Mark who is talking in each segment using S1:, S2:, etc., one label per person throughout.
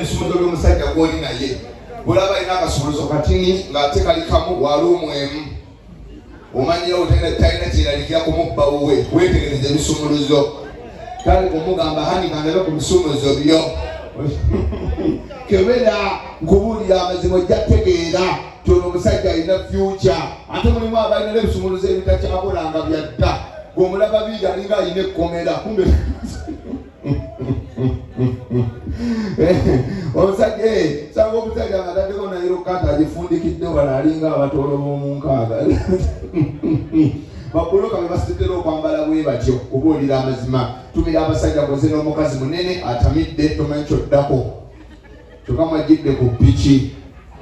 S1: Ebisumuluzo by'omusajja gw'oli naye, bw'olaba alina akasumuluzo katini ng'ate kali kamu wa luumu emu, omanyirawo talina kyeralikira kumubba wuwe. Weetegereza ebisumuluzo, kale kumugamba, "Honey, kandabe ku bisumuluzo byo." Kebera, nkubuulira amazima, ojja tegeera ti ono omusajja alina future. Ate mulimu abalina n'ebisumuluzo ebitakyakolanga byadda, gweomulaba bingi alinga alina ekkomera, kumbe omusajja sanga omusajja nga ataddeko nayiro kata agifundikidde wano, alinga abatoolo b'omunkaaga. Babuloka be basiddera okwambala bwe batyo. Kubuulira amazima, tumira abasajja koze n'omukazi munene atamidde, tomanyi kyoddako, kyokka mwajjidde ku piki.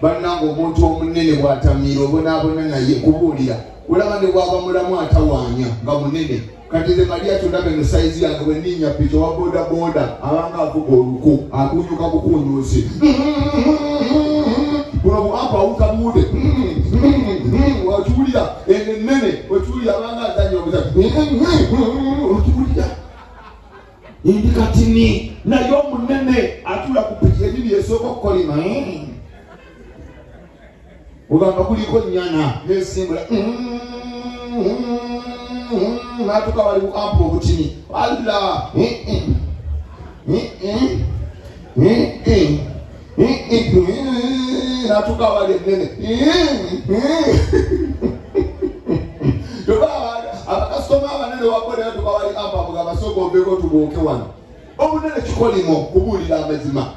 S1: Bannanga, omuntu omunene bw'atamiira obonaabona naye. Kubuulira, olaba ne bwaba mulamu atawaanya nga munene. Kati ze Maria kyondaba eno size yange, bwe nninnya piki, owa boda boda abanga avuga oluku akunyuka bukunyusi buno bu amp awuka buwude. Okiwulira eno ennene, okiwulira abanga azanya obuza, okiwulira ndi katini. Naye omunene atula ku piki enyini esooka okukolima, ogamba kuliko nyana nesimbula natuka wali bu amp obutini alla natuka wali enene. Abakasitoma abanene waboda natuka wali amp amugamba, "Sooka oveko tubuuke wano." Obunene kikolimo. Kubuulira amazima,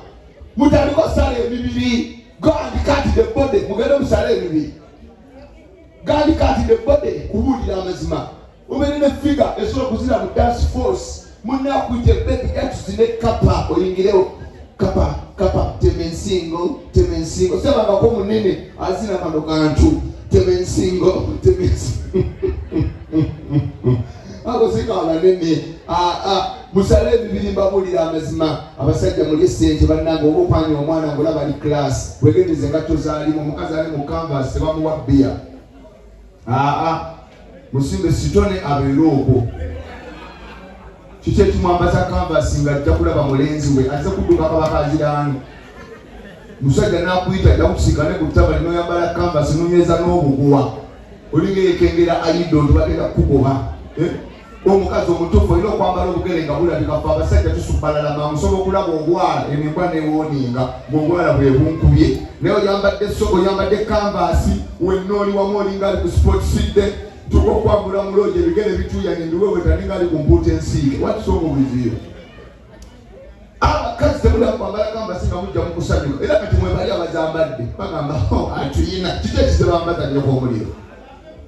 S1: mutandika osala emibiri. Go and cut the body. Mugende musale emibiri. Go and cut the body. Kubuulira amazima, obeere ne figure esobola okuzira mu dance force. Munakwite, "Baby, jatuzine kapa." Oyingirewo kapa kapa, tema ensingo, tema ensingo. Sebangako munene azina kano kantu, tema ensingo, tema ensingo. Ako sika abanene. Musale ebibiri. Mbabuulira amazima, abasajja muli esente. Bannange, oba okwanya omwana ngaolaba ali class, wegendeze engatto zaalimu. Omukazi ali mu canvas tebamuwa bbiya. Aa, musimbe sitone abeere okwo. Kiki ekimwambaza canvas nga ajja kulaba mulenzi we azze kudduka kabaka aziraani? Musajja nakuyita, ajja kusiikane ku ttaba, noyambala canvas, nonyweza n'obuguwa, olinga eyekengera aido nti bagenda kukugoba. Eh? Omukazi omutuufu olina okwambala obugere nga bulabika. Fe abasajja tusubbalala mangu, osobola okulaba obwala eno embwa newooninga ngaobwala bwe bunkubye. Naye oyambadde sogo, oyambadde canvas, wenna oli wamu olinga ali ku sports day. Tuka okwambula mu lodge, ebigere bituuyanye, mbiweweta ninga ali ku mpuuta ensiike. What's wrong with you? Abakazi temulina kwambala canvas nga mujja mukusanyuka. Era kati mwebali abazambadde bagamba, "Oh, atuyina kiki ekizebambaza nnyoko omuliro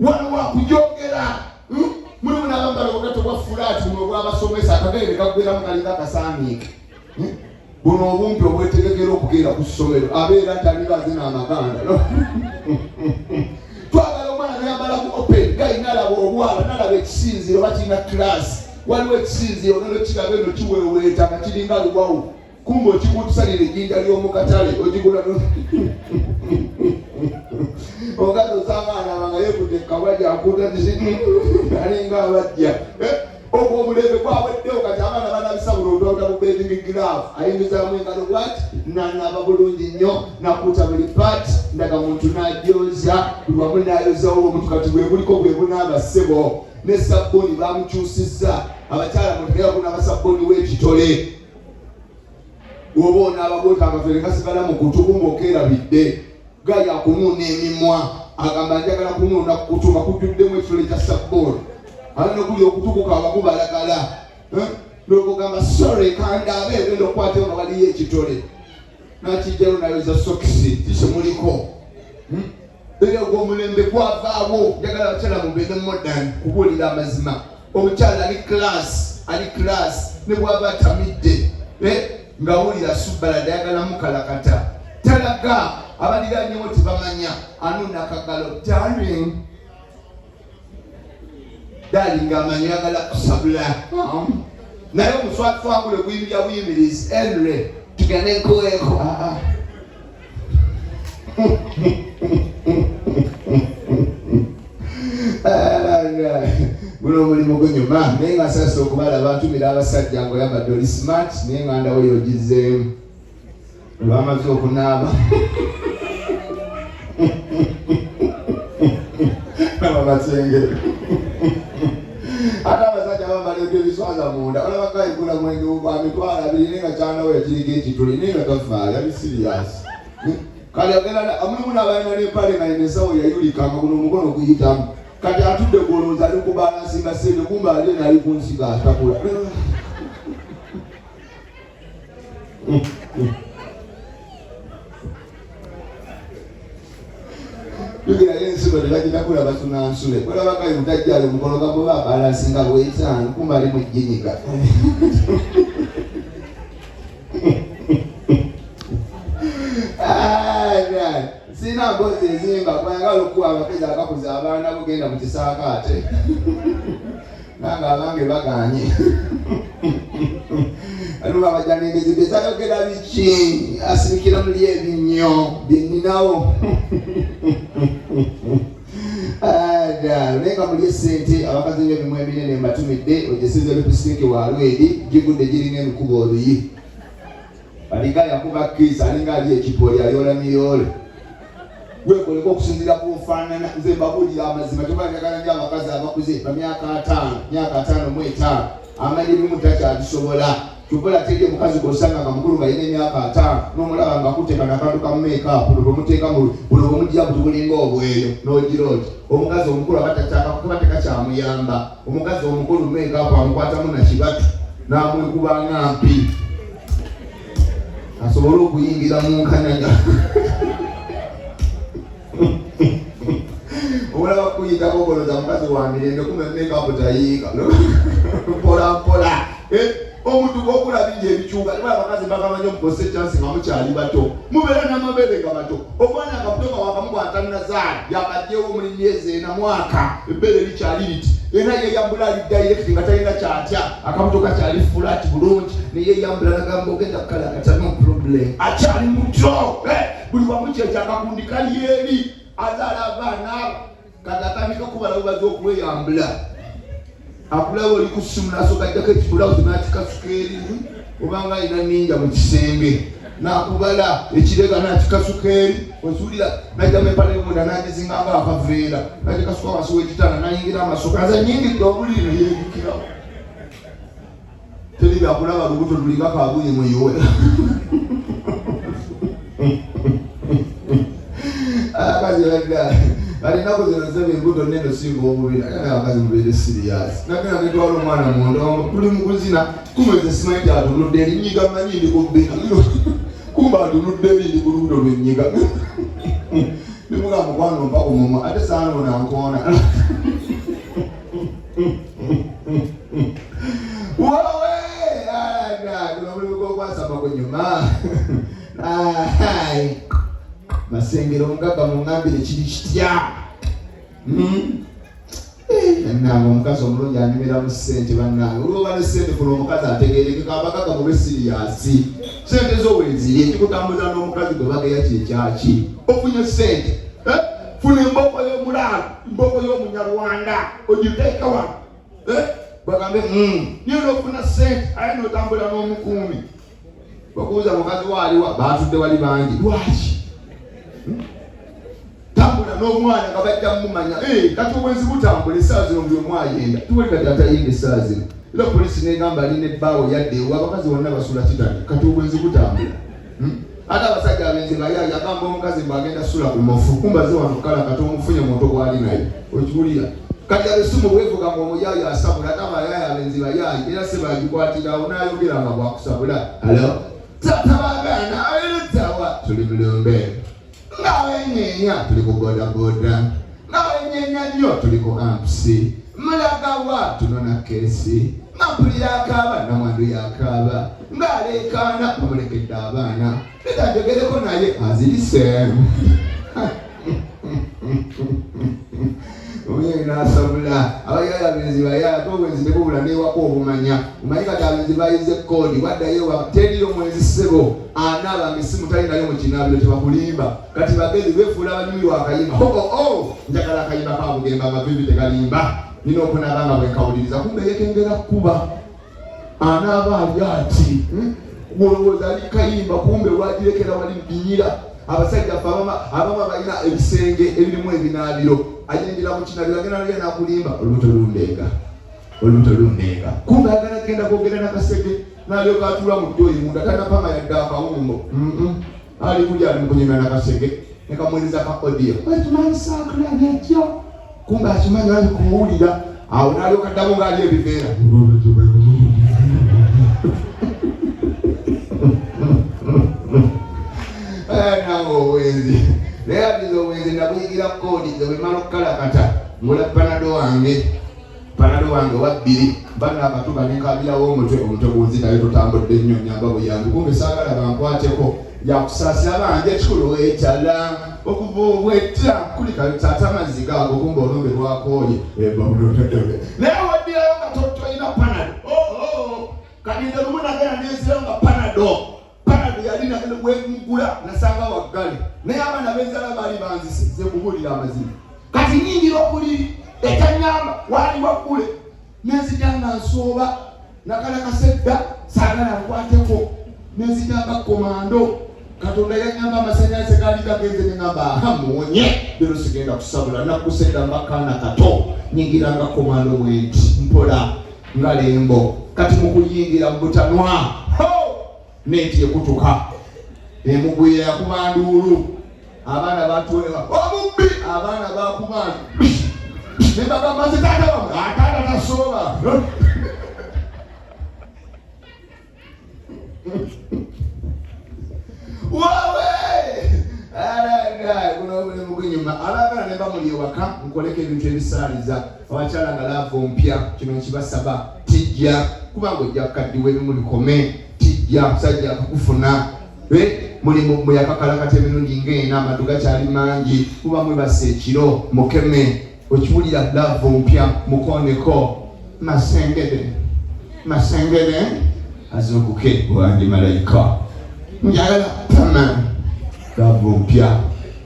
S1: wano wakujogera?" Hmm? Mulimu n'abambala obugatto bwa flat buno obwabasomesa, akagere ne kaggweramu, kalinga akasaaniike. Hmm? Buno obumpi obwetegekera okugenda ku ssomero, abeera nti alinga azina amaganda. Twagala omwana nayambala ku open guy, nalaba obwala, nalaba ekisinziro bakirina class. Waliwo ekisinziro ogenda okiraba eno kiweweeta nga kiringa luwawu, kumbe okikutusalira ejjinja ly'omukatale ogigula. Omukazi osanga anaaba nga yeekudde kawaja akuuta alinga abajja. Eh, ogwo omulembe gwaweddewo. Kati abaana banabisa buli olwawuta mu bathing glove, ayingizaamu engalo bwati, nanaaba bulungi nnyo, nakuuta buli part, ndagamuntu n'ajoza buli wamu, n'ayozawo omuntu. Kati bwe buliko bwe bunaaba, ssebo, ne sabbuuni bamukyusizza. Abakyala mutegera kunaaba sabbuuni w'ekitole, oba onaaba bwota akafere kasigala mu kutu, kumba okeerabidde. Gaya akunuuna emimwa, agamba, "Njagala kunuuna kutu nga kujjuddemu ekitole kya sabbuuni." Ate nokuli okutu kukaaba kubalagala. Eh? Nokugamba, "Sorry, kandaabe." Ogenda okukwata nga waliyo ekitole, nakijjayo nayoza sokisi kisemuliko. Hmm? Era ogwo omulembe gwavaawo. Njagala abakyala mubeere modern. Kubuulira amazima, omukyala ali class, ali class ne bwaba atamidde, eh, ng'awulira subbalada ayagala mukalakata, talaga abaliranyewo tebamanya. Anuuna akagalo, "Darling, darling," amanyi ayagala kusabula. Naye omuswatwangule guyimirya buyimirizi, "Henry, tugende nkuweeko." Ah, ah. Guno omulimu gunyuma, naye nga nsasa okubalaba. Ntumira abasajja ngaoyambadde oli smart, naye nga ndawo yogizeemu. Olwamaze okunaaba aba masengere ate abasajja bambala ebyo ebiswaza munda olaba gayigula mwenge gwa 20,000 naye nga kyanawo ekiriko ekituli naye nga tafaayo ali siriyasi. Kale agenda omulimu n'abalina n'empale nga yina ensawo yayulika nga guno omukono guyitamu kati atudde gwolowooza ali kubalansinga sente kumbe ali eno ali ku nsigo atakula. Jukira ensigo tebagitakula basuna nsule olaba kali mutajja ali omukono gagoba abalansinga bwetaano kumbe ali mu jjinyiga. Sirina mboozi ezimba kwayagala okuwa abakazi abakuza abaana bo genda mu kisaakaate nange abange baganye aluba abajja n'engezi bezayogera biki asirikira muli ebinnyo byeninawo naye nga muli esente abakazi b'emimwa eminene mbatumidde ogisiize lipusitiiki wa lwedi gigudde giringa emikuba oluyi alinga yakuba kiisi alinga ali ekipoli ayoola miyoole wekoleko okusinzira ku nfaanana. Nze mbabuulira amazima kyoba njagala nnyo abakazi abakuze ba myaka 50, myaka 55, amanyi ebimu takyabisobola. Kyova teri omukazi gw'osanga nga mukulu nga alina emyaka 50 n'omulaba nga akutte kano akantu ka makeup buno bwemuteeka mu buno bwemugira buti bulinga obweyo n'ogira oti omukazi omukulu aba takyakakuba tekakyamuyamba. Omukazi omukulu makeup amukwatamu na kibatu n'amwekuba nga mpi asobole okuyingira mu nkanyanya. Olaba kuyitako okoloza mukazi wa mirembe kumbe makeup tayiika mpola mpola. Omuntu gwokula bingi ebikyuka niba abakazi bagamba nyo mukose chance nga mukyali bato mubeera n'amabeere nga bato omwana nga muto nga wakamukwata nazaala yakajjewo muli myezi ena mwaka ebbeere likyali liti era yeyambula ali direct nga talina kyatya akabuto kakyali flat bulungi neyeyambula nagamba ogenda kukala kata no problem akyali muto. Buli wamu kyekyo akakundi kali eri azaala abaana abo kati atandika kubala bubazi okweyambula akulaba oli ku ssimu nasooka ajjako ekibulawuzi n'akikasuka eri obanga alina ninja mu kisenge n'akubala ekirega n'akikasuka eri okiwulira najjamu empale yomunda n'agizinga nga akaveera n'agikasuka wansi w'ekitanda n'ayingira amasuka nze nyingidde obuliri neyegukirawo teri byakulaba lubuto lulinga kabuye muyiwe. Abakazi bagga balinaku zino zebe embuto nene singa omubiri ate naye abakazi mubeere siriyasi. Nagenda netwala omwana mu ndongo tuli mu kuzina kumbe nze simanyi nti atunudde eri nyiga manyi ndi kubbina kumbe atunudde eri ndi ku lubuto lwenyiga nimugamba mukwano mpa ku mumwa ate saana ono ankoona. Wowe guno omulimu gw'okwasama gunyuma. Masengero omugagga muŋŋambire kiri kitya? Bannange omukazi omulungi anyumira mu ssente bannange olwoba ne ssente funa omukazi ategeerekeka abagagga mube siriyasi ssente zo weeziri ekikutambuza n'omukazi gwe bageya kyekyaki ofunye ssente funa emboko y'omulaalo emboko y'omunyarwanda ogiteeka wano bagambe niyo n'ofuna ssente aye n'otambula n'omukuumi bakubuuza mukazi wo aliwa baatudde wali bangi lwaki tambula n'omwana nga bajja mumanya kati obwenzi butambula essaawa zino buli omu ayenda tuwuli kati atayenda essaawa zino era poliisi negamba alina ebbaawo yadde ewa abakazi bonna basula kitali kati obwenzi butambula. Ate abasajja abenzi bayaaya agamba omukazi mbu agenda sula ku mufu kumba ze wano kala kati omufunye muntu gwali naye okiwulira kati abesimu bwevuga nga omuyaaya asabula ate abayaaya abenzi bayaaya era si bagikwatirawo n'ayogera nga bwakusabula alo taata bagaana abeerutawa tuli mulumbe nga abenyeenya tuli ku bodaboda nga abenyeenya nnyo tuli ku ampusi mulagawa tunona keesi nga mpulira akaaba namwandu yakaaba ng'aleekaana bamulekedde abaana leka njogereko naye azirise omuyayi n'asabula abayayi abenzi bayayi ate obwenzi tebubula newaka obumanya omanyi kati abenzi bayize koodi waddayo ewa teriyo mwenzi ssebo anaaba nga essimu tali nayo mu kinaabiro tebakulimba kati bagezi befuula abanyumirwa akayimba oo njagala akayimba ka Bugembe amavivi tegalimba nina okunaaba nga bwenkawuliriza kumbe yekengera kuba anaaba ali ati. Olowooza ali kayimba, kumbe wagirekera wali binyira. Abasajja ffe abamu balina ebisenge ebirimu ebinaabiro, ayingira mu kinabiro, agenda nalya nakulimba olubuto lundenga, olubuto lundenga, kumbe agala genda kwogera nakasege, nalyoka atuula mu ddoyi munda, tanapama yadde akawumbo, ali kulya, ali mukunyumya nakasege, nekamuwereza ka audio, ekimanyi saakulabye, kumbe akimanyi ali kumuwulira. Awo nalyoka addamu ng'ali ebiveera. Nange obwenzi, naye atiza obwenzi nabuyigira koodi. Nze bwemala okukalakata, ngula Panado wange, Panado wange wabbiri, bana akatuka nenkabirawo omutwe, omutwe gunzitayo, totambudde nnyo, nyamba buyambi, kumbe saagala bankwateko. Yakusaasira banje ekikulu ekyala okuva obwetta kulika taata amazzi gaago, kumbe olumbe lwakooye. Naye waddirayo nga tolina Panado. Kati nze lumu nagenda nenzirayo nga Panado yali wemugula nasanga waggale, naye abaana benzala baali banzise. Ze kubuulira amazima, kati nyingira obuliri, ekyanyamba waali waggule, nenzija nga nsooba nakalakasedda, saagala nkwateko, nenzija nga komando. Katonda yanyamba, amasanyalaze gaali gagenze, neŋamba aha, muwonye leero, sigenda kusabula nakusedda mbakaana kato. Nyingira nga komando bwenti mpola nga lembo. Kati mukuyingira mubutanwa neti ekutuka emugwira, yakuba nduulu, abaana batuwewa omubbi, abaana bakuba nebagamba nze taata wamwe, ataata tasooba. Wawe guno omulimu gunyuma. Abaagala ne bamuli ewaka, nkoleko ebintu ebisaaliza abakyala nga love mpya. Kino nkibasaba, tijja kubanga ojja kukaddiwa, ebimu bikome, tijja musajja akakufuna mulimu muyakakalakata emirundi ng'ena, amaddu gakyali mangi, kuba mwebasa ekiro mukeme. Okiwulira, love mpya, mukoneko masengere masengere, azuukuke wange malayika, njagala tama love mpya,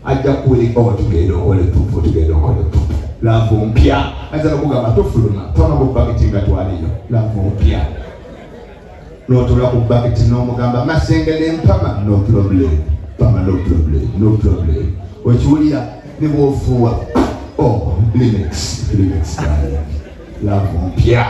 S1: ajja kuwuli oh, tugenda okola epupu, tugenda okola epupu. Love mpya ayinza nokugamba tofuluma, toma mu baketi nga twaliyo. Love mpya n'otuula ku baketi n'omugamba masengere mpama, no problem pama, no problem, no problem. Okiwulira, ne bw'ofuuwa, oh, remix, remix, darling. Love mpya.